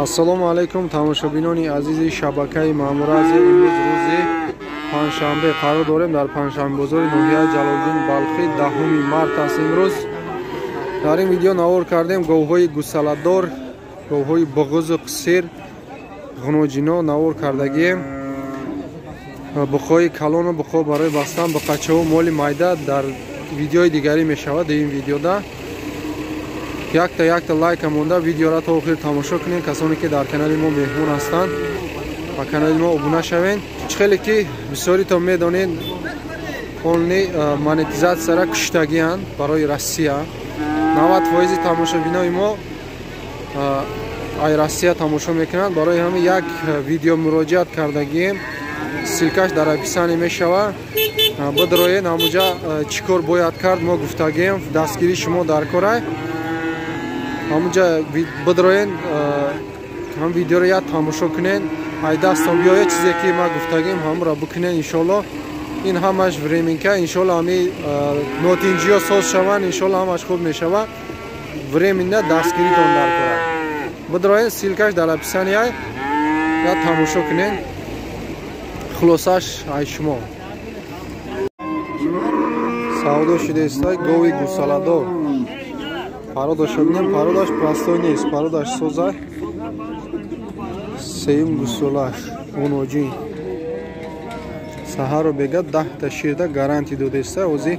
Ассалому алайкум тамошобинони азизи шабакаи Маъмуразия. Имрӯз рӯзи панҷшанбе қарор дорем дар панҷшанбебозори ноҳияи Ҷалолиддин Балхӣ, 10 март аст имрӯз. Дар ин видео навор кардем говҳои гусаладор, говҳои буғузу қисир, ғуноҷино навор кардагием. Буқҳои калону буқҳо барои бастан, буқачаҳо, моли майда дар видеои дигарӣ мешавад. Ин видеода якта якта лайка монда видеоро то охир тамошо кунед. Касоне ки дар канали мо меҳмон ҳастанд, ба канали мо обуна шавед. Чӣ хеле ки бисёритон медонед, полни монетизатсияра куштагианд барои Россия. 90% тамошобинои мо ай Россия тамошо мекунанд. Барои ҳамин як видео муроҷиат кардагием, ссылкаш дар описание мешавад. Бидроед ҳамуҷа чӣ кор бояд кард мо гуфтагием, дастгирии шумо дар корай. Ҳамуҷа бидроен, ҳам видеоро як тамошо кунед, ай дастон биёяд чизе ки ма гуфтагим ҳамро бикунед иншоалло. Ин ҳамаш временка, иншоалло ҳами нотинҷиё соз шаванд, иншоалло ҳамаш хуб мешавад. Временна дастгиритон дар кора. Бидроен, ссылкаш дар описания, як тамошо кунед. Хулосаш ай шумо. Савдо шудааст гови гусаладор. Пародашо бинем, пародаш простой нест, пародаш соза. Сеюм гусолаш оноҷин. Саҳаро бега 10 та ширда гаранти додеста, ози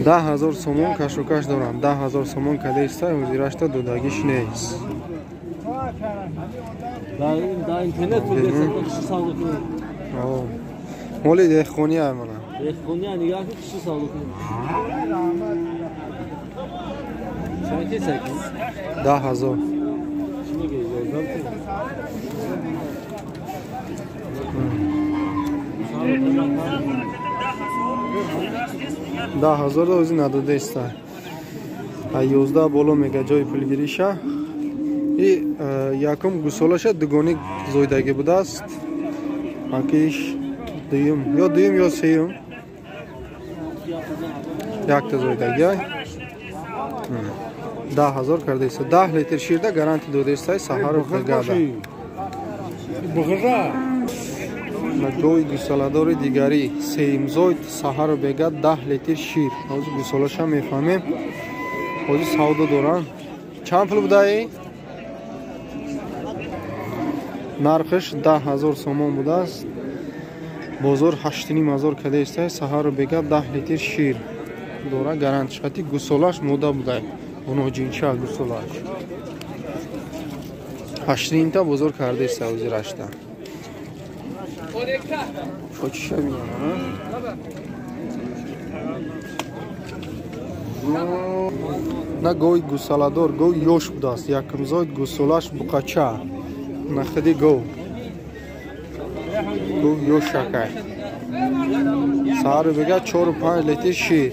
10,000 сомон кашокаш доранд. 10,000 сомон кадеста, озирашта додагиш нест. Дар интернет савдо кунед. Моли деҳқонӣ мана. Деҳқонӣ нигоҳ кун, чӣ савдо кунед. Чанд кис? 10,000. Чӣ мегӯӣ? 10,000 ози надодеста. 11 боло мега ҷои пулгириша. И якум гусолаша дугони зойдагӣ будааст. Акиш дуюм, ё дуюм ё сеюм. Якта зойдагӣ. 10,000 кардааст. 10 литр ширда гаранти додааст. Саҳару бегада. Буғра. Гови гусаладори дигарӣ сеюмзойд, саҳару бега 10 литр шир. Ҳозир гусолаша мефаҳмем. Ҳозир савдо доранд. Чанд пул будаи? Нархаш 10,000 сомон будааст. Бозор 8,500 кардааст. Саҳару бега 10 литр шир дора гаранти. Хати гусолаш мода будааст. Оноҷинча гусолаш. 8,5 та бозор кардааст ҳозирашта. Чиша бинам, на гови гусаладор, гови ёш будааст. Якумзойд гусолаш буқача. Нахиди гов. Гов ёшакай. Саҳару бега 4-5 литр шир.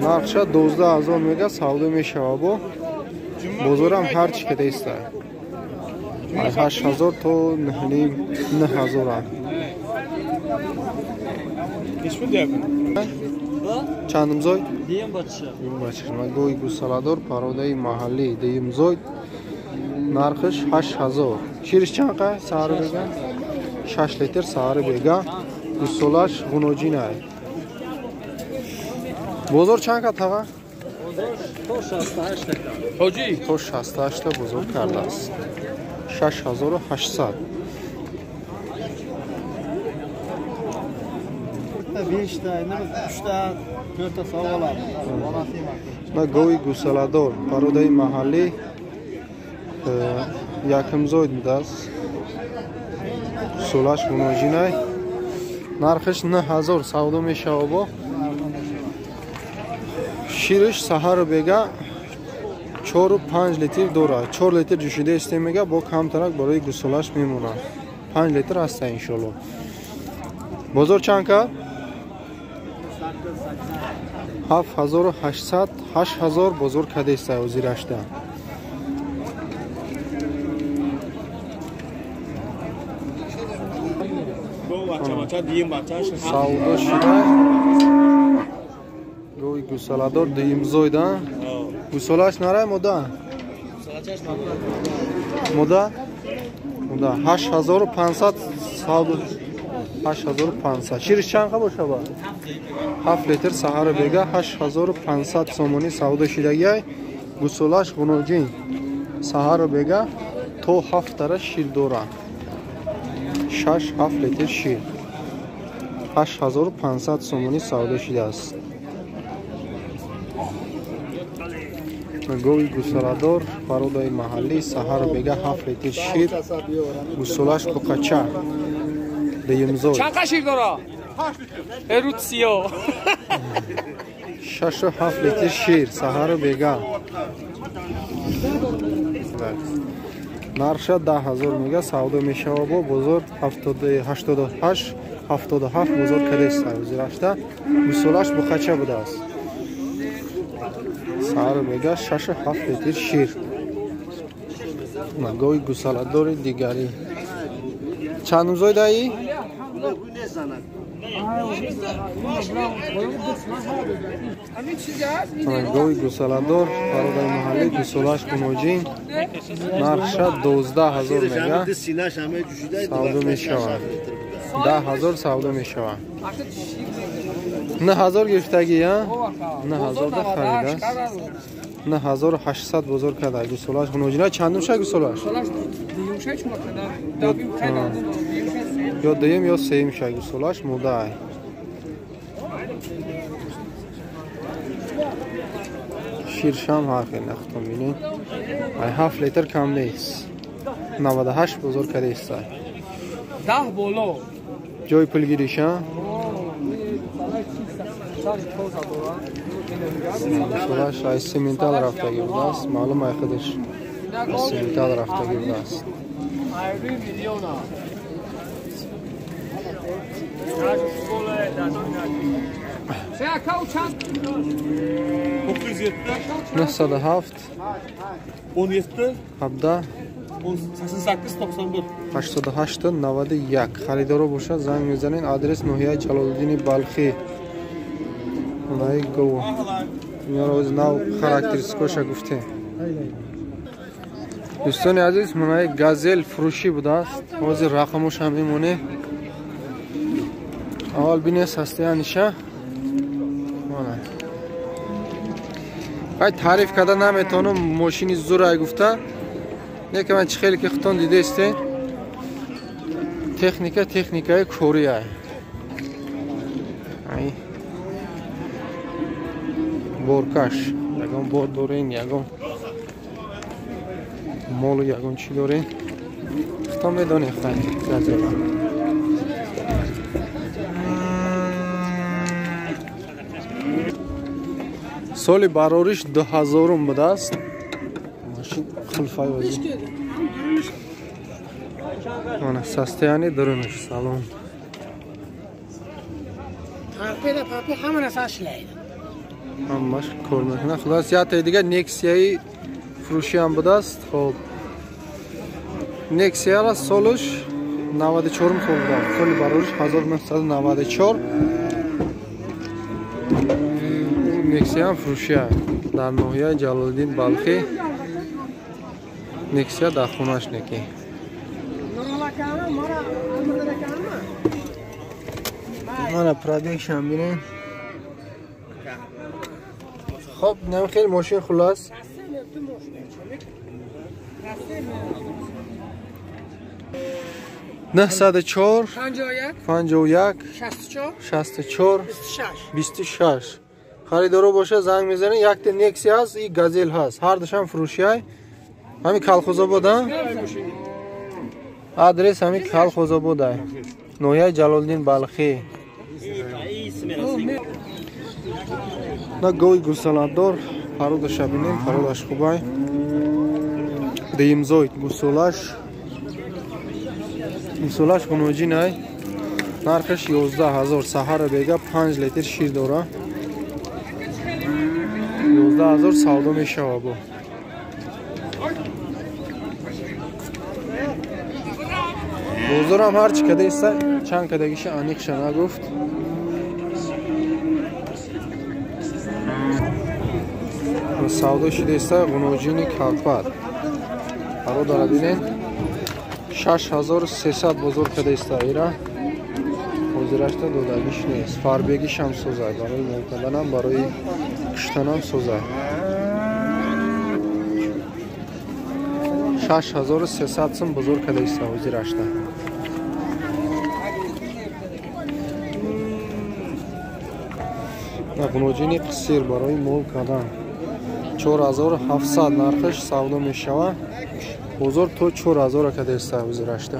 Нархша 12,000 мега савдо мешава бо. Бозорам ҳар чӣ кадаиста. 8,000 то 9,5 9,000. Чандумзойд? Дуюм бача. Дуюм бача. Гови гусаладор пародаи маҳаллӣ дуюмзойд. Нархаш 8,000. Шириш чанд қа? Саҳару бега? 6 литр саҳару бега. Гусолаш ғуноҷинай. Бозор чанд ка таға? То 68 та. Ҳоҷӣ то 68 та бозор кардааст. 6,800. 5 та, 3 та, 4 та савол. На гови гусаладор пародаи маҳаллӣ якумзойд будааст. Гусолаш ғуноҷинай. Нархаш 9,000 савдо мешава бо. Шириш саҳару бега 4-5 литр дорад. 4 литр ҷӯшида истем мега, бо камтарак барои гусолаш мемонад. 5 литр аста иншоалло. Бозор чанд кард? 7,800, 8,000 бозор кардааст ҳозирашта. Савдо шуда. Гови гусаладор дуюмзойда. Гусолаш нарай мода? Мода? Мода 8500 савдо 8500. Шириш чанд қа бошава? 7 литр саҳару бега 8500 сомонӣ савдо шидагиай. Гусолаш ғуноҷин саҳару бега то 7 тара шир дора. 6-7 литр шир. 8500 сомонӣ савдо шидааст. Гови гусоладор пародаи маҳаллӣ саҳару бега 7 литр шир. Гусолаш буқача. Дуюмзой. Чанд қа шир дора? Эруцио. 6-7 литр шир саҳару бега. Нархша 10000 мега савдо мешава бо бозор 88 77 бозор кадест зирашта. Гусолаш буқача будааст. Саҳару бега 6-7 литр шир. Гови гусоладори дигарӣ. Чандумзой даи? Гови гусоладор пародаи маҳаллӣ гусолаш гуноҷин нархша 12000 мега савдо мешавад. 10000 савдо мешавад. 9000 гирифтагӣ, а? 9000 да харидааст. 9800 бозор карда. Гусолаш гуноҷина чандум ша гусолаш? Ё дуюм ё сеюм ша гусолаш мудай. Ширшам ҳар хел нахтон бинед. Ай 7 литр кам нест. 98 бозор кардааст. 10 боло. Ҷои пулгириша? Гусолаш ай сементал рафтагӣ будааст. Маълум ай худаш сементал рафтагӣ будааст. Нӯҳсаду ҳафт 17 17 88 91 88 91. Харидоро бошад занг мезанед. Адрес ноҳияи Ҷалолиддини Балхӣ. Онаи гов. Инро нав характеристикаша гуфтем. Дӯстони азиз, монаи газел фурӯшӣ будааст. Ҳозир рақамош ҳам мемонем. Аввал бинес ҳастияниша. Мона. Ай таъриф карда наметавонам, мошини зурай гуфта. Не ки ман чӣ хеле ки худтон дидаистед. Техника техникаи корӣ ай. Ай боркаш, ягон бор дорен, ягон молу ягон чӣ дорен. Худтон медонед хай газела. Соли барориш 2000 будааст. Мошин хулфай вазӣ. Мана состояние дурунаш салон. Парпе ҳама нарса ishlaydi. Ҳамаш кор мекунад. Хулос якта дигар Nexia-и фурӯшӣ ҳам будааст. Хоб Nexia-ра солаш 94 сол будааст. Соли барориш 1994. Nexia ҳам фурӯшӣ аст дар ноҳияи Ҷалолиддин Балхӣ. Nexia дар хонаш неки. Мана пробегшам бинед. Хоб, нам хеле мошин хулос. 904 51 64 26. Харидоро боша занг мезанед. Якта Nexia ҳаст, и Газел ҳаст. Ҳар душам фурӯшиай. Ҳами Калхозобод, а? Адрес ҳами Калхозобод ай. Ноҳияи Ҷалолиддин Балхӣ. На гови гусоладор пародаша бинем, пародаш хубай. Дуюмзой гусолаш. Гусолаш гуноҷин ай. Нархаш 11000 саҳара бега 5 литр шир дора. 11000 савдо мешава бо. Бозорам ҳарчи кадаиста чанд кадагиша аниқша нагуфт. Савдо шудааст ғуноҷини калпат. Бародаро бинед 6300 бозор кардааст ира. Ҳозирашта додагиш нест. Фарбегиш ҳам созай, барои мол карданам, барои куштанам созай. 6300 сум бозор кардааст ҳозирашта. Ғуноҷини қисир барои мол кардан 4700 нархаш савдо мешавад. Бозор то 4000 кардааст ҳозирашта.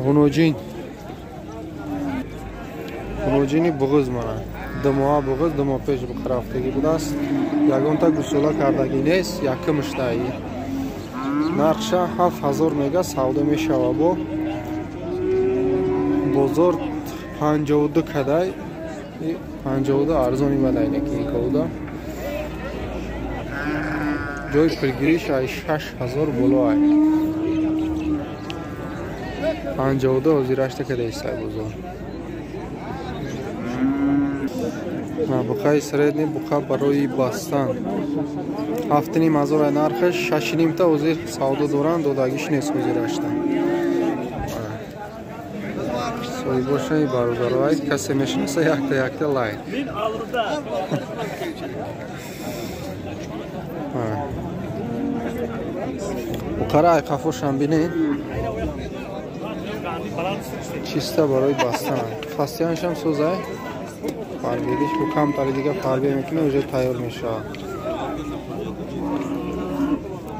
Ғуноҷин. Ғуноҷини буғуз мана. Ду моҳа буғуз, 2 моҳ пеш рафтагӣ будааст. Ягонта гусола кардагӣ нест, якумштаи. Нархша 7000 мега савдо мешава бо. Бозор 52 кадай, 52 арзони бадай неки ин кауда. Ҷои пулгириш ай 6000 боло ай. 52 ҳозирашта кадаист ай бозор. Буқаи средний буқа барои бастан 7,5 ҳазор нархаш, 6,5 та ҳозир савдо доранд, додагиш нест ҳозирашта. Соҳибошаи бародаро ай касе мешинаса якта якта лайк. Буқара ай қафошам бинед. Чиста барои бастан. Фастияншам созай. Фарбегиш бу камтари дига фарбе мекунад, уже тайёр мешавад.